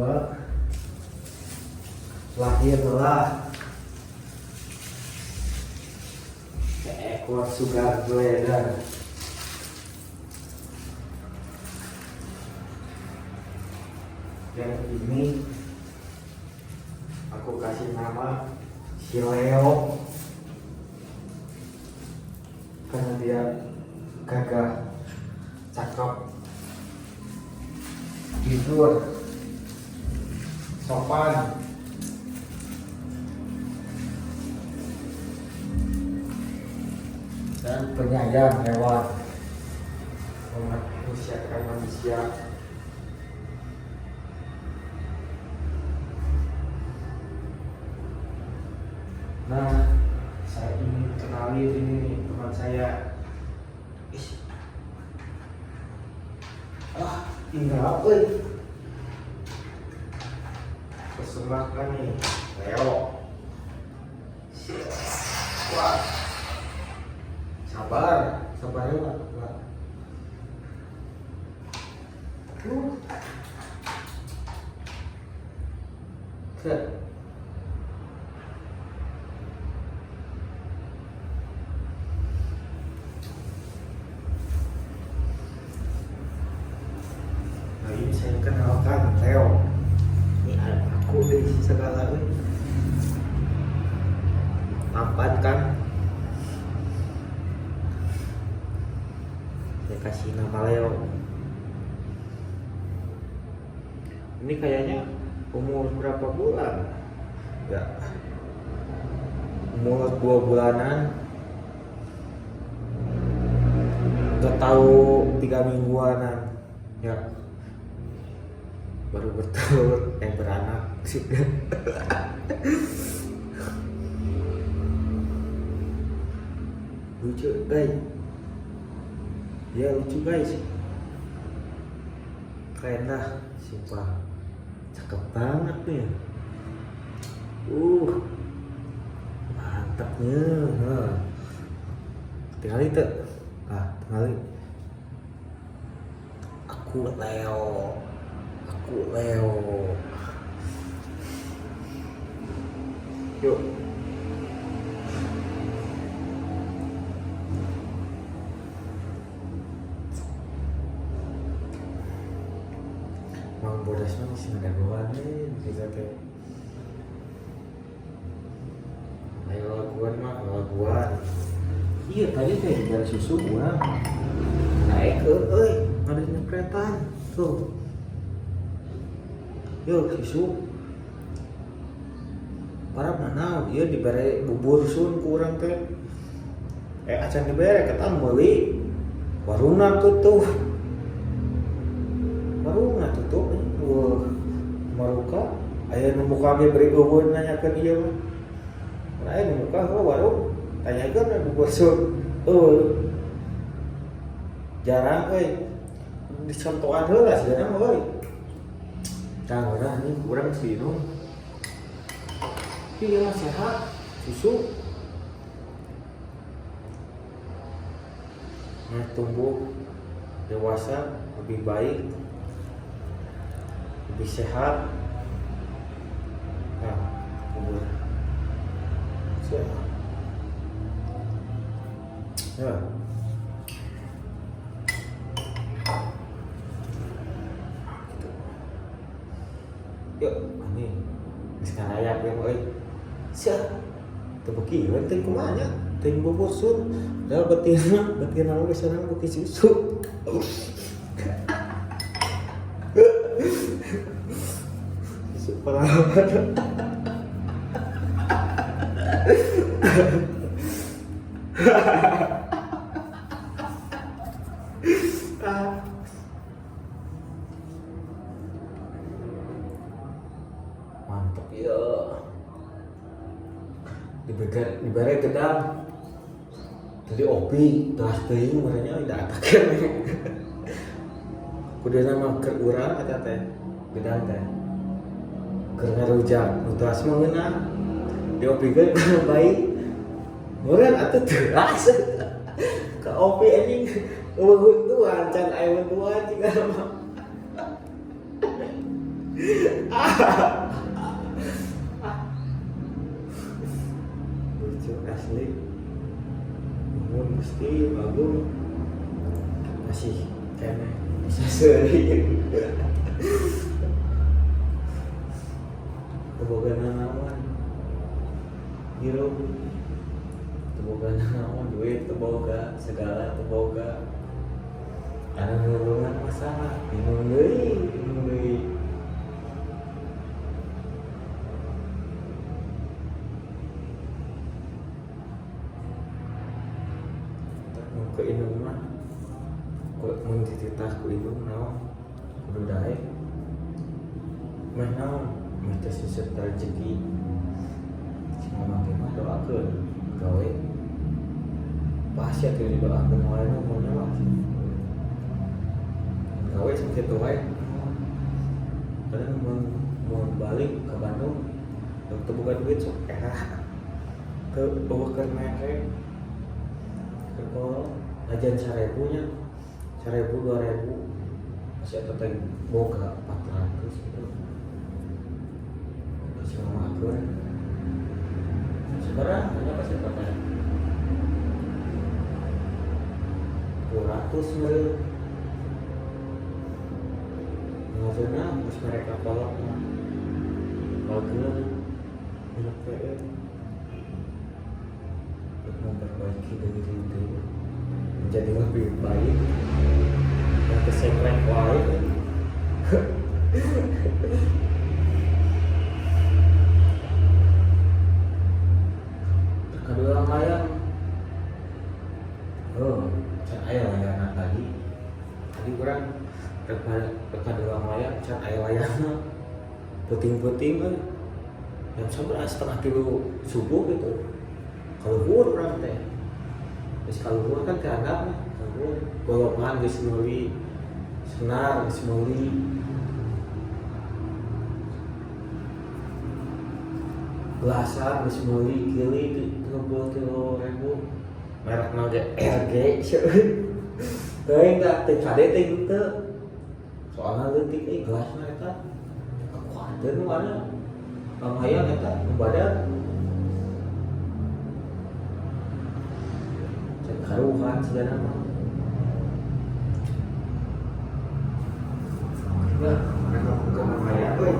kedua lahirlah seekor sugar glider. Yang ini aku kasih nama si Leo karena dia gagah, cakep, jujur, sopan, dan penyayang hewan, memanusiakan manusia. Nah, saya ingin kenalin ini nih, teman saya. Ih. Ah, tinggal euy. Persembahkan nih, Leo. Wah. Sabar, sabar ya, Pak. Pak. Set. Nah, ini saya kenalkan Leo. Ini ada aku deh segala euy. Tampan kan? Saya kasih nama Leo. Ini kayaknya umur berapa bulan? Ya, umur 2 bulanan. Gak tahu 3 mingguanan. Ya, baru bertelur, beranak sih. Lucu guys. Ya lucu guys. Keren dah, sumpah. Cakep banget nih. Mantapnya. Nah. Tinggal itu. Nah, tinggal. Aku Leo. Aku Leo. Yuk. Mang bodas mah sih ada gua nih kita teh. Ayo laguan mah laguan. Iya tadi teh diberi susu gua. Naik ke, euy, ada nyepretan tuh. Yuk susu. Para mana dia diberi bubur sun kurang teh. Acan diberi ketan meuli. Warungna tutup. Warungna tutup. Wah, maruka aya nu muka ge beri eueun nanyakeun ieu mah. Mun aya nu muka heuh warung tanyakeun we bubur sun. Eueuh. Jarang euy. Dicontohan heula sigana mah euy. Tah urang ini urang geus minum. Iya mah sehat, susu. Nah, tumbuh dewasa lebih baik, lebih sehat. Nah, umur sehat. Ya. Gitu. Yuk, ini geus ngarayak ya, euy. Sia. Teu beuki we teh kumaha nya? Teh bubur sun. Padahal betina mah geus urang beuki susu. Susu perawan. Mantep ya. Dibere gedang. Jadi opi telas teuing merenya tidak atakeun. Kuduna mah keur urang eta teh gedang teh. Keur ngarujak, nu telas mah ngeunah. Diopikeun kana bayi. Meureun atuh telas. Ka opi anjing eueuh huntuan, can aya huntuan jiga mah. Lucu asli. Nuhun Gusti Agung masih keneh bisa seuring. Teu boga nanaon hirup, teu boga nanaon, duit teu boga, segala teu boga, anu nulungan masalah bingung deui, bingung deui. Nu ke indung mah mun dititah ku indung naon kudu daek, meh naon meh teh siseup rezeki. Si mamah ge mah doakeun gawe pasti atuh didoakeun wae mah mun mah gawe sakitu wae. Kadang mun balik ke Bandung teu boga duit sok era teu eueuh keur mere keur kolot ngajan 1000 nya, 1000 2000 masih eta teh boga 400 gitu masih mamakeun sabaraha nya pasti eta teh 200 meureun. Maksudnya geus mereka kolot mah bageun hirup teh untuk memperbaiki diri deui menjadi lebih baik yang kesekrek wae. Terkadang layang, oh can aya layangan tadi tadi urang rek kadulang layang can aya layangan peuting-peuting euy jam sabaraha 2.30 subuh gitu kaluhur urang teh geus kaluhur kan teh handap mah kaluhur golongan geus meuli senar geus meuli belasan geus meuli kili 33.000 merekna ge RG seueur teuing da teu kade teh henteu soalna leutik euy gelasna eta kakuateun nu ada lumayan eta nu badag can karuhan sigana mah. Lah, mereka buka lumayan euy.